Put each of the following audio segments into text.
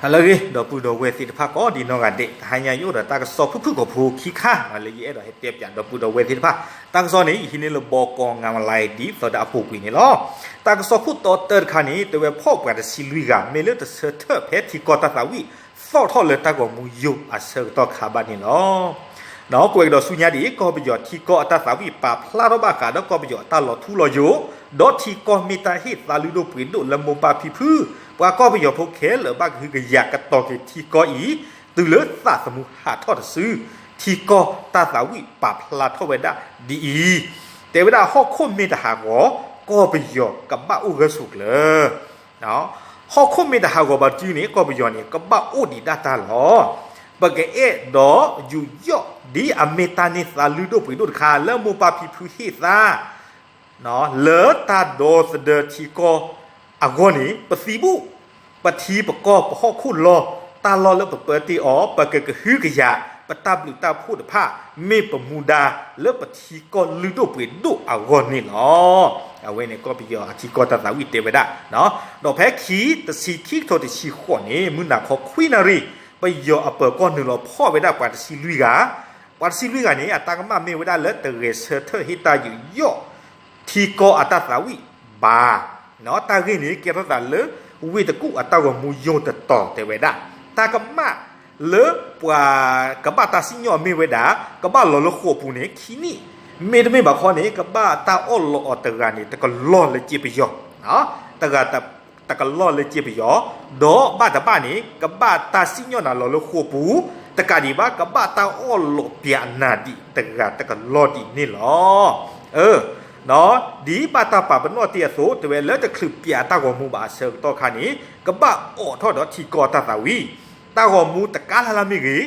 ဟါလၢအဂ့ၤ ဒီပုၢ်ဒီဝဲၢ်သ့ၣ်တဖၣ်ကိးဒံးနီၢ်ဂၤဒဲး, တဟါညါယအိၣ်ဒီးတၢ်ကစီၣ်ဖုၣ်ဖုၣ်ကိာ်ဖိခံခါ လၢယအဲၣ်ဒိးဟဲတဲပၠးဒီပုၢ်ဒီဝဲၢ်သ့ၣ်တဖၣ်. တၢ်ကစီၣ်န့ၣ် ယဟံးန့ၢ်လၢ ဘီကီ ငါမလါ ဒ်သိးဒီးအပူၤကွံာ်န့ၣ်လီၤ. တၢ်ကစီၣ်ခိၣ်တီတၢတခါန့ၣ် တဲဝဲဖီၣ်ပှၤတဆံလွံၢ်ဂၤ မ့ၢ်လၢတဆၢထၢၣ်ဖဲထံကီၢ်တၢ်သးဝံၣ် သီၣ်ထီၣ်လၢတၢ်ဂီၤမူယိာ်အဆၢကတီၢ်ခါဘၣ်န့ၣ်လီၤ. ကွဲးကဒီးဆူညါဒ်အံၤ, ကီၢ်ပယီၤထံကီၢ်အတၢ်သးဝံၣ်ပာ်ဖျါထီၣ်ဘၣ်ဃးဒီးကီၢ်ပယီၤအတၢ်လီၤထူလီၤယိာ်, ဒီးထံကီၢ်မ့ၢ်တၢ်ဟ့ၣ်သါလုၢ်ဒိၣ်ပှ့ၤဒိၣ်လၢမိၢ်ပၢ်ဖံဖု, ပှၤကီၢ်ပယီၤဖိခဲလၢာ်ဘၣ်ကဟုကယာ်ကတီၤက့ၤထံကီၢ်အံၤ တုၤလၢသးသမူဟးထီၣ်တစု, ထံကီၢ်တၢ်သးဝံၣ်ပာ်ဖျါထီၣ်ဝဲဒၣ်ဒ်အံၤ, တဲဝဲဒၣ်ဟီၣ်ခိၣ်မ့ၢ်တဟးဂီၤ, ကီၢ်ပယီၤကဘၣ်အိၣ်ဂၢၢ်ဆိးကျၢၤ ဟီၣ်ခိၣ်မ့ၢ်တဟးဂီၤဘၣ်တစုန့ၣ် ကီၢ်ပယီၤန့ၣ် ကဘၣ်အိၣ်ဒံးဒၣ်တၢ်လီၤ. ပကအဲၣ်ဒိးယူးယီၣ်ဒ်အမ့ၢ်တၢ်န့ၢ်သါလုၢ်ဒိၣ်ပှ့ၤဒိၣ်တခါ လၢမိၢ်ပၢ်ဖံဖုဟ့ၣ်သါ လၢတၢ်ဒီသဒၢထံကီၢ်အဂီၢ်န့ၣ် ပသံဘူၣ်, ပထံပကီၢ်ပဟီၣ်ခိၣ်လီၢ်, တၢ်လီၢ်လၢပပၢတ့ၢ်အီၤ ပကကဟုကယာ် ပတၢ်ဘျုးတၢ်ဖှိၣ်တဖၣ် မ့ၢ်ပမူဒါလၢပထံကီၢ်လုၢ်ဒိၣ်ပှ့ၤဒိၣ်အဂီၢ်န့ၣ်လီၤ. အဝဲန့ၣ်ကီၢ်ပယီၤအထံကီၢ်တၢ်သးဝံၣ်တဲဝဲဒၣ်, ဒီးဖဲခံ တဆံခံကထိတဆံဃိးန့ၣ် မုၢ်နၤခီခွံနၣ်ရံၣ် ပယီၤအပၢၤကီၢ်နုာ်လီၤဖီၣ်ဝဲဒၣ်ပှၤတဆံလွံၢ်ဂၤ, ပှၤတဆံလွံၢ်ဂၤန့ၣ် အတၢ်ကမၣ်မ့ၢ်ဝဲဒၣ်လၢတဂဲၤဆၢထၢၣ်ဟ့ၣ်တၢ်ယူးယီၣ် ထံကီၢ်အတၢ်သးဝံၣ်ဘၣ်. တၢ်ဂ့ၢ်န့ၣ် ကဲထီၣ်သးလၢဝ့ၢ်တကူၣ်အတၢ်ဂီၤမူယိာ်တတီၤတဲဝဲဒၣ်, တၢ်ကမၣ်လၢပှၤကဘၣ်တၢ်စံၣ်ညီၣ်အီၤမ့ၢ်ဝဲဒၣ် ကဘၣ်လီၤလၢဃိာ်ပူၤန့ၣ် ခံနံၣ်, မ့တမ့ၢ်ဘၣ်ခီန့ၣ် ကဘၣ်တၢ်အီၣ်လီးအီၤတဂၤန့ၣ် တကလီၢ်လၢစ့ပယီၤ, တဂၤ တကလီၢ်လၢစ့ပယီၤ, ဒီးဘၣ်တဘၣ်န့ၣ် ကဘၣ်တၢ်စံၣ်ညီၣ်နၤလီၤလၢဃိာ်ပူၤ, တကးဒံးဘၣ် ကဘၣ်တၢ်အီၣ်လီးပၠးနၤဒံးတဂၤတကလီၢ်ဒံးန့ၣ်လီၤ. အၢ ဒ်ဘၣ်တၢ်ပာ်ပနီၣ်တ့ၢ်အသိး တဲဝဲလၢတချုးပၠးတၢ်ဂီၤမူဘၣ်အဆၢကတီၢ်ခါန့ၣ် ကဘၣ်အိးထီၣ်ဒီးထံကီၢ်အတၢ်သးဝံၣ်, တၢ်ဂီၤမူတကးလၢ်လၢ်မ့ၢ်ဂ့ၤ,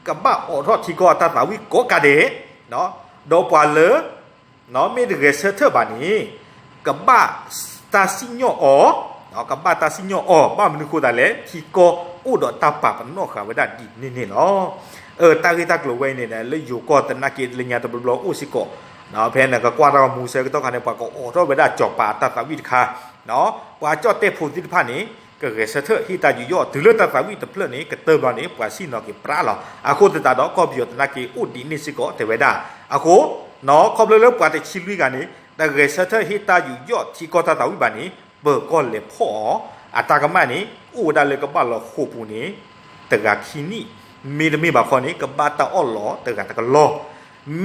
ကဘၣ်အိးထီၣ်ထံကီၢ်အတၢ်သးဝံၣ်ကိးကးဒဲး, ဒီးပှၤလၢ မ့ၢ်တဂဲၤဆၢထၢၣ်ဘၣ်န့ၣ် ကဘၣ်တၢ်စံၣ်ညီၣ်အီၤ, ကဘၣ်တၢ်စံၣ်ညီၣ်အီၤ ဘၣ်မနုၤဃိသတးလဲၣ် ထံကီၢ်အိၣ်ဒီးတၢ်ပာ်ပနီၣ်ဃာ်ဝဲဒၣ်ဒ်န့ၣ်န့ၣ်လီၤ. အၢ တၢ်ဂ့ၢ်တၢ်ကျိၤဝဲအံၤန့ၣ် လၢယိၤကီၢ်သနာ်က့ လၢညါတဘျီဘျီအိၣ်စ့ၢ်ကီး, ဖဲနကကွၢ်တၢ်ဂီၤမူဆၢကတီၢ်ခါန့ၣ် ပှၤကအိးထီၣ်ဝဲဒၣ်စီၤပၤအတၢ်သးဝံၣ်တခါ, ပှၤကၠီၣ်တဲၣ်ဖိသ့ၣ်တဖၣ်န့ၣ် ကဂဲၤဆၢထၢၣ်ဟ့ၣ်တၢ်ယူးယီၣ်တုၤလၢတၢ်သးဝံၣ်တဖျၢၣ်န့ၣ် ကတၢၢ်ဘျီန့ၣ် ပှၤစံၣ်နီၤက့ၤပြးလီၤ. အဃိသတးဒီးကီၢ်ပယီၤသနာ်က့အိၣ်ဒ်န့ၣ်စ့ၢ်ကီးတဲဝဲဒၣ်. အဃိ ခီဖျိလၢပှၤတဆံလွံၢ်ဂၤန့ၣ် တဂဲၤဆၢထၢၣ်ဟ့ၣ်တၢ်ယူးယီၣ် ထံကီၢ်တၢ်သးဝံၣ်ဘၣ်န့ၣ် ပၢၤကီၢ်လဲၤဖီၣ်အီၤ, အတၢ်ကမၣ်န့ၣ် အိၣ်ဝဲဒၣ်လၢကဘၣ်လီၤဃိာ်ပူၤန့ၣ် တဂၤခံနံၣ်, မ့တမ့ၢ်ဘၣ်ခီန့ၣ် ကဘၣ်တၢ်အီၣ်လီးတဂၤတကလီၢ်,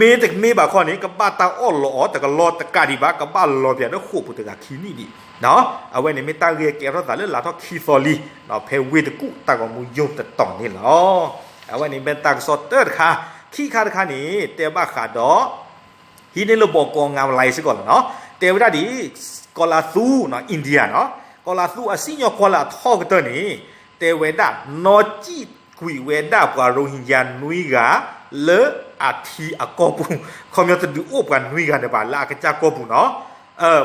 မ့တမ့ၢ်ဘၣ်ခီန့ၣ် ကဘၣ်တၢ်အီၣ်လီးအီၤတကလီၢ်တကးဒံးဘၣ် ကဘၣ်လီၤပၠးဒီးဃိာ်ပူၤတဂၤခံနံၣ်ဒံး. အဝဲန့ၣ်မ့ၢ်တၢ်ဂ့ၢ်ကဲထီၣ်သးလၢလါထီၣ်ခံသီလံ, ဖဲဝ့ၢ်တကူၣ်တၢ်ဂီၤမူယိာ်တတီၤန့ၣ်လီၤ. အဝဲန့ၣ်မ့ၢ်တၢ်ကစီၣ်တၢတခါ, ခံခါတခါန့ၣ် တဲဘၣ်ဃးဒီး ဟံးန့ၢ်လၢဘီကီ ငါးမလါ စ့ၢ်ကီးလီၤနီၤ, တဲဝဲဒၣ်ဒ် ကီၤလၤသူနီၤ India နီၤ, ကီၤလၤသူအစံၣ်ညီၣ်ကွီၢ်လၢအထီၣ်ကတၢၢ်န့ၣ် တဲဝဲဒၣ် နီၢ်စံၣ်ကွံာ်ဝဲဒၣ်ပှၤရိဟင်ဂျာနွံဂၤ လၢအထံအကီၢ်ပူၤ, ခီပညီတဒုးအိၣ်ပှၤနွံဂၤန့ၣ်ဘၣ် လၢအကစၢ်ကီၢ်ပူၤနီၤ.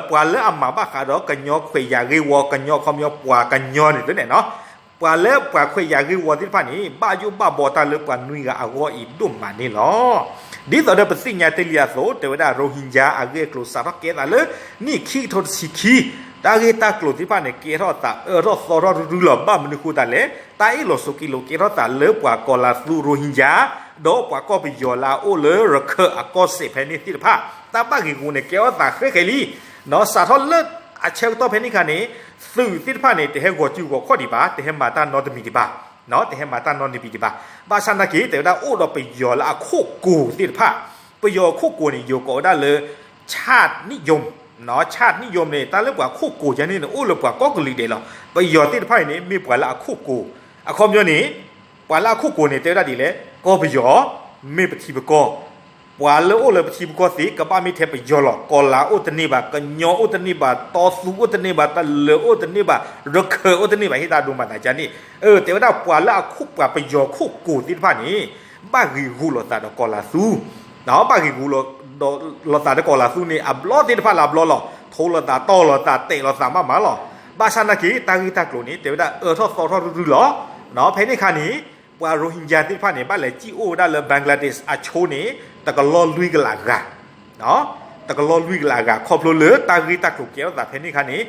ပှၤလၢအမၤဘၣ်ဃးဒီးကညီခွဲးယာ်ဂ့ၢ်ဝီ ကညီခီပညီပှၤကညီန့ၣ်သ့န့ၣ်နီၤ, ပှၤလၢပှၤခွဲးယာ်ဂ့ၢ်ဝီသ့ၣ်တဖၣ်န့ၣ် ဘၣ်ယိၣ်ဘၣ်ဘီတၢ်လၢပှၤနွံဂၤအဂီၢ်အံၤဒိၣ်မးန့ၣ်လီၤ. ဒ်သိးဒီးပသ့ၣ်ညါတ့ၢ်လံအသိး တဲဝဲဒၣ် ရိဟင်ဂျာအဂ့ၢ်အကျိၤစးထီၣ်ကဲသးလၢ နံၣ်ခံကထိတဆံခံ, တၢ်ဂ့ၢ်တၢ်ကျိၤသ့ၣ်တဖၣ်န့ၣ် ကဲထီၣ်သးအၢထီၣ်သီထီၣ်ရုရုလီၤ. ဘၣ်မနုၤဃိသတးလဲၣ် တၢ်အ့ၣ်လိာ်ဆိးက့လိာ်ကဲထီၣ်သးလၢပှၤကီၤလၤသူရိဟင်ဂျာ ဒီးပှၤကီၢ်ပယီၤလၢအအိၣ်လၢရခၢၣ်အကီၢ်စဲၣ်ဖဲန့ၣ်သ့ၣ်တဖၣ် တၢ်ဘၣ်ဂ့ၢ်ဂူာ်န့ၣ် ကဲထီၣ်သးဃဲဃဲလံ နီၤ. စးထီၣ်လၢအဆၢကတီၢ်ဖဲန့ၣ်ခါန့ၣ် သုးသ့ၣ်တဖၣ်န့ၣ် တဟဲဂီၤစုဂီၤခီၣ်ဒံးဘၣ်, တဟဲမၤတၢ်နီတမံၤဒံးဘၣ်, တဟဲမၤတၢ်နီတမံၤဒံးဘၣ်. ဘၣ်ဆၣ်နာ်က့ တဲဝဲဒၣ်အိၣ်ဒီးပယီၤလၢအခိၣ်ကိၤသ့ၣ်တဖၣ်, ပယီၤခိၣ်ကိၤန့ၣ် ယိၤကိးဝဲဒၣ်လၢ ချားနံၣ်ယိမ်, ချားနံၣ်ယိမ်န့ၣ် တၢ်လၢပှၤခိၣ်ကိၤယါန့ၣ်န့ၣ် အိၣ်လၢပှၤကိးကလုာ်ဒဲးလီၤ. ပယီၤသ့ၣ်တဖၣ်အံၤန့ၣ် မ့ၢ်ပှၤလၢအခိၣ်ကိၤ, အခီပညီန့ၣ် ပှၤလၢအခိၣ်ကိၤန့ၣ် တဲဝဲဒၣ်ဒ်လဲၣ်, ကီၢ်ပယီၤ မ့ၢ်ပထံပကီၢ်, ပှၤလၢအိၣ်လၢပထံပကီၢ်သ့ ကဘၣ်မ့ၢ်ထဲပယီၤလီၤ. ကီၤလၤအိၣ်တန့ၢ်ဘၣ်, ကညီအိၣ်တန့ၢ်ဘၣ်, တီသူအိၣ်တန့ၢ်ဘၣ်, တလၢၤအိၣ်တန့ၢ်ဘၣ်, ရခၢၣ်အိၣ်တန့ၢ်ဘၣ်, ဟ့ၣ်တၢ်ဒိးမၤသးကါန့ၣ်, အၢ တဲဝဲဒၣ်ပှၤလၢအခိၣ်ပှၤပယီၤခိၣ်ကိၤသ့ၣ်တဖၣ်န့ၣ် ဘၣ်ဂ့ၢ်ဂူာ်လိာ်သးဒီးကီၤလၤသူ ဘၣ်ဂ့ၢ်ဂူာ်လိာ်သးဒီးကီၤလၤသူန့ၣ် အဘျီသ့ၣ်တဖၣ်လၢအဘျီလီၤ. ထိလိာ်သးတီၢ်လိာ်သးတဲာ်လိာ်သးမးမးလီၤ. ဘၣ်ဆၣ်နာ်က့ တၢ်ဂ့ၢ်တၢ်ကျိၤန့ၣ် တဲဝဲဒၣ်အၢထီၣ်သီထီၣ်ရုရုလီၤ. ဖဲန့ၣ်ခါန့ၣ် ပှၤရိဟင်ဂျာသ့ၣ်တဖၣ်န့ၣ် ဘၣ်လဲၤစံၣ်အိၣ်ဝဲဒၣ်လၢ Bangladesh အဆိန့ၣ် တကလီၢ်လွံၢ်ကလးဂၤ တကလီၢ်လွံၢ်ကလးဂၤ ခီဖျိလၢတၢ်ဂ့ၢ်တၢ်ကျိၤကဲထီၣ်သးဖဲန့ၣ်ခါန့ၣ်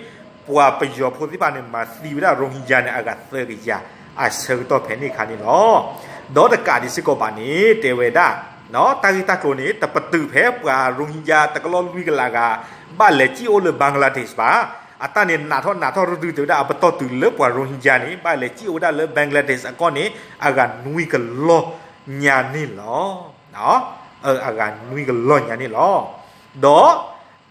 ပှၤပယီၤဖိသ့ၣ်တဖၣ်န့ၣ် မၤသံဝဲဒၣ်ရိဟင်ဂျာန့ၣ် အဂၤသၢကယၤ, အဆၢကတီၢ်ဖဲန့ၣ်အခါန့ၣ်လီၤ. ဒီးတကးဒံးစ့ၢ်ကီးဘၣ်န့ၣ် တဲဝဲဒၣ် တၢ်ဂ့ၢ်တၢ်ကျိၤန့ၣ် တပတုာ်ဖဲပှၤရိဟ့ယါတကလီၢ်လွံၢ်ကလးဂၤ ဘၣ်လဲၤစံၣ်အိၣ်လၢ Bangladesh ဘၣ်. အတၢ်န့ၣ်နးထီၣ်နးထီၣ်ရုၢ်ရုၢ် တဲဝဲဒၣ်အပတီၢ်တုၤလၢပှၤရိဟ့ယါန့ၣ် ဘၣ်လဲၤစံၣ်အိၣ်ဝဲဒၣ်လၢ Bangladesh အကီၢ်န့ၣ် အဂၤနွံကလီၢ်ညါန့ၣ်လီၤ. အဂၤနွံကလီၢ်ညါန့ၣ်လီၤ. ဒီး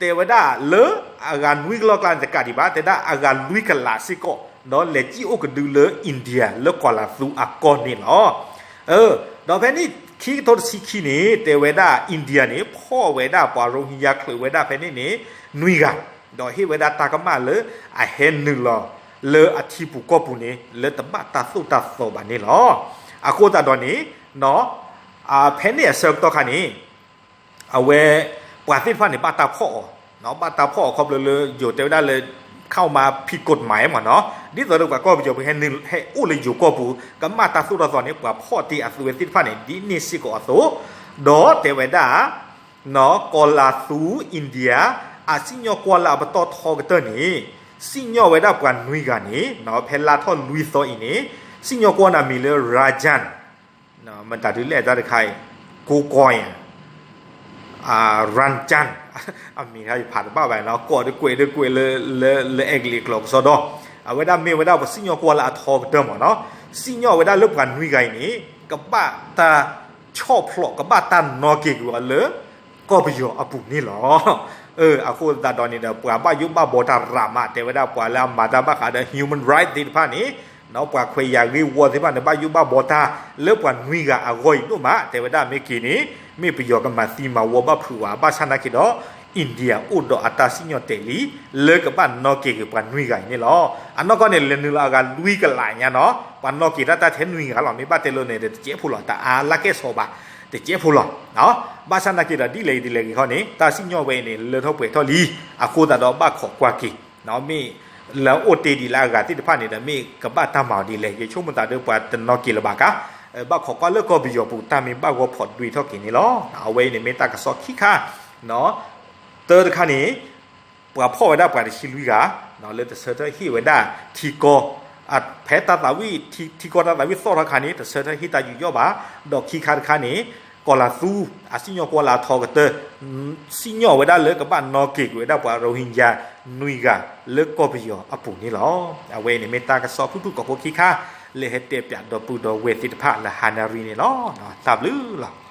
တဲဝဲဒၣ်လၢအဂၤနွံကလီၢ်ကျါန့ၣ်တကးဒံးဘၣ် တဲဒၣ်အဂၤလွံၢ်ကလးစ့ၢ်ကီး ဒီးလဲၤစံၣ်အိၣ်ကဒုလၢ India လၢကီၤလၤသူအကီၢ်န့ၣ်လီၤ. ဒီးဖဲန့ၣ်ခံကထိတဆံခံန့ၣ် တဲဝဲဒၣ် India န့ၣ် ဖီၣ်ဝဲဒၣ်ပှၤရိဟ့ယါချုးဝဲဒၣ်ဖဲန့ၣ်န့ၣ် နွံဂၤ, ဒီးဟ့ၣ်ဝဲဒၣ်တၢ်ကမၣ်လၢအဟဲနုာ်လီၤလၢအထံပူၤကီၢ်ပူၤန့ၣ် လၢတဘၣ်တၢ်သိၣ်တၢ်သီဘၣ်န့ၣ်လီၤ. အဃိသတးဒီးန့ၣ် ဖဲန့ၣ်အဆၢကတီၢ်ခါန့ၣ် အဝဲ ပှၤသ့ၣ်တဖၣ်န့ၣ် ဘၣ်တၢ်ဖီၣ်အီၤ, ဘၣ်တၢ်ဖီၣ်အီၤခီဖျိလၢယိၤတဲဝဲဒၣ်လၢ ခီမၤ ဖံးကိးမၤမ့ၢ်နီၤ, ဒ်သိးဒီးပှၤကီၢ်ပယီၤပူၤ ဟဲအိၣ်လၢယိၤကီၢ်ပူၤ ကမၣ်တၢ်သိၣ်တၢ်သီန့ၣ် ပှၤဖီၣ်တ့ၢ်အသုဝဲသ့ၣ်တဖၣ်န့ၣ် ဒ်န့ၣ်စ့ၢ်ကီးအသိး, ဒီးတဲဝဲဒၣ် ကီၤလၤသူ India အစံၣ်ညီၣ်ကွီၢ်လၢအပတီၢ်ထီကတၢၢ်န့ၣ် စံၣ်ညီၣ်ဝဲဒၣ်ပှၤနွံဂၤန့ၣ် ဖဲလါထီၣ်လွံၢ်သီအံၤန့ၣ် စံၣ်ညီၣ်ကွီၢ်န့ၣ်မံၤလၢ Rajan မတၤဒုးလဲၣ်တၢ်တခါအံၤ ကိးကီၢ်ယၤ Ranjan အမံၤတခါယဖးတဘၣ်ဘၣ်နီၤ ကိးဒုးကွဲးဒုးကွဲးလၢ လၢအဲကလံးကျိာ်ကစီဒီ, အဝဲဒၣ်မ့ၢ်ဝဲဒၣ်ပစံၣ်ညီၣ်ကွီၢ်လၢအထီကတၢၢ်မ့ၢ်နီၤ, စံၣ်ညီၣ်ဝဲဒၣ်လၢပှၤနွံဂၤအံၤန့ၣ် ကဘၣ်တၢ်ဆီၣ်ဖျိး ကဘၣ်တၢ်နီၣ်က့ၤကွံာ်အီၤလၢ ကီၢ်ပယီၤအပူၤန့ၣ်လီၤ. အဃိသတးဒီးန့ၣ်ဒီး ပှၤဘၣ်ယိၣ်ဘၣ်ဘီတၢ်ရးမး တဲဝဲဒၣ်ပှၤလၢအမၤတၢ်ဘၣ်ဃးဒီး human right သ့ၣ်တဖၣ်န့ၣ် ပှၤခွဲးယာ်ဂ့ၢ်ဝီသ့ၣ်တဖၣ်န့ၣ် ဘၣ်ယိၣ်ဘၣ်ဘီတၢ်လၢပှၤနွံဂၤအဂီၢ်အံၤဒိၣ်မး တဲဝဲဒၣ်မ့ၢ်က့ၤန့ၣ် မ့ၢ်ပယီၤကမၤသံမၤဝီဘၣ်ဖုးဝဲ ဘၣ်ဆၣ်နာ်က့ၤဒီး India အိၣ်ဒီးအတၢ်စံၣ်ညီၣ်တဲာ်လံ လၢကဘၣ်နီၣ်က့ၤကွံာ်ပှၤနွံဂၤအံၤန့ၣ်လီၤ. အနီၢ်ကီၢ်န့ၣ် လဲၤနုာ်လီၤအဂၤလွံၢ်ကလးညါနီၤ ပှၤနီၣ်က့ၤတၢ်တၢ်ထဲနွံဂၤလီၤ မ့ၢ်ဘၣ်တဲလိၤန့ၣ်ဒီး တစဲးဖိလီၤ တအါလၢကဲၣ်ဆိးဘၣ် တစဲးဖိလီၤ. ဘၣ်ဆၣ်နာ်က့ၤဒီး ဒ်လဲၣ်ဂ့ၤဒ်လဲၣ်ဂ့ၤခီန့ၣ် တၢ်စံၣ်ညီၣ်ဝဲအံၤန့ၣ် လၢထီၣ်ပှဲၤထီၣ်လံ အဃိသတးဒီးဘၣ်ခိးကွၢ်က့ၤ မ့ၢ်လၢအိၣ်တ့ၢ်ဒံးလၢအဂၤသ့ၣ်တဖၣ်န့ၣ်ဒီး မ့ၢ်ကဘၣ်တၢ်မၤအီၤဒ်လဲၣ် ယဆိကမိၣ်သးဒီးပှၤတနီၣ်က့ၤလၢၤဘၣ်ကါ ဘၣ်ခိးကွၢ်လၢကီၢ်ပယီၤပူၤတၢ်မ့ၢ်ဘၣ်ဂီၢ်ဖီၣ်ဒွဲၣ်ထီၣ်က့ၤန့ၣ်လီၤ. အဝဲအံၤန့ၣ်မ့ၢ်တၢ်ကစီၣ်ခံခါ တၢ်တခါန့ၣ် ပှၤဖီၣ်ဝဲဒၣ်ပှၤတဆံလွံၢ်ဂၤ လၢတဆၢထၢၣ်ဟ့ၣ်ဝဲဒၣ်ထံကီၢ် ဖဲတၢ်သးဝံၣ် ထံကီၢ်တၢ်သးဝံၣ်သီၣ်ထီၣ်ခါန့ၣ် တဆၢထၢၣ်ဟ့ၣ်တၢ်ယူးယီၣ်ဘၣ်, ဒီးခံခါတခါန့ၣ် ကီၤလၤသူ အစံၣ်ညီၣ်ကွီၢ်လၢအထီကတၢၢ် စံၣ်ညီၣ်ဝဲဒၣ်လၢကဘၣ်နီၣ်က့ၤကွံာ်ဝဲဒၣ်ပှၤ Rohingya နွံဂၤလၢကီၢ်ပယီၤအပူၤန့ၣ်လီၤ. အဝဲအံၤန့ၣ်မ့ၢ်တၢ်ကစီၣ်ဖုၣ်ဖုၣ်ကိာ်ဖိခံခါ လၢဟဲတဲပၠးဒီပုၢ်ဒီဝဲၢ်သ့ၣ်တဖၣ်လၢဟါနၣ်ရံၣ်န့ၣ်လီၤ. တၢ်ဘျုးလီၤ.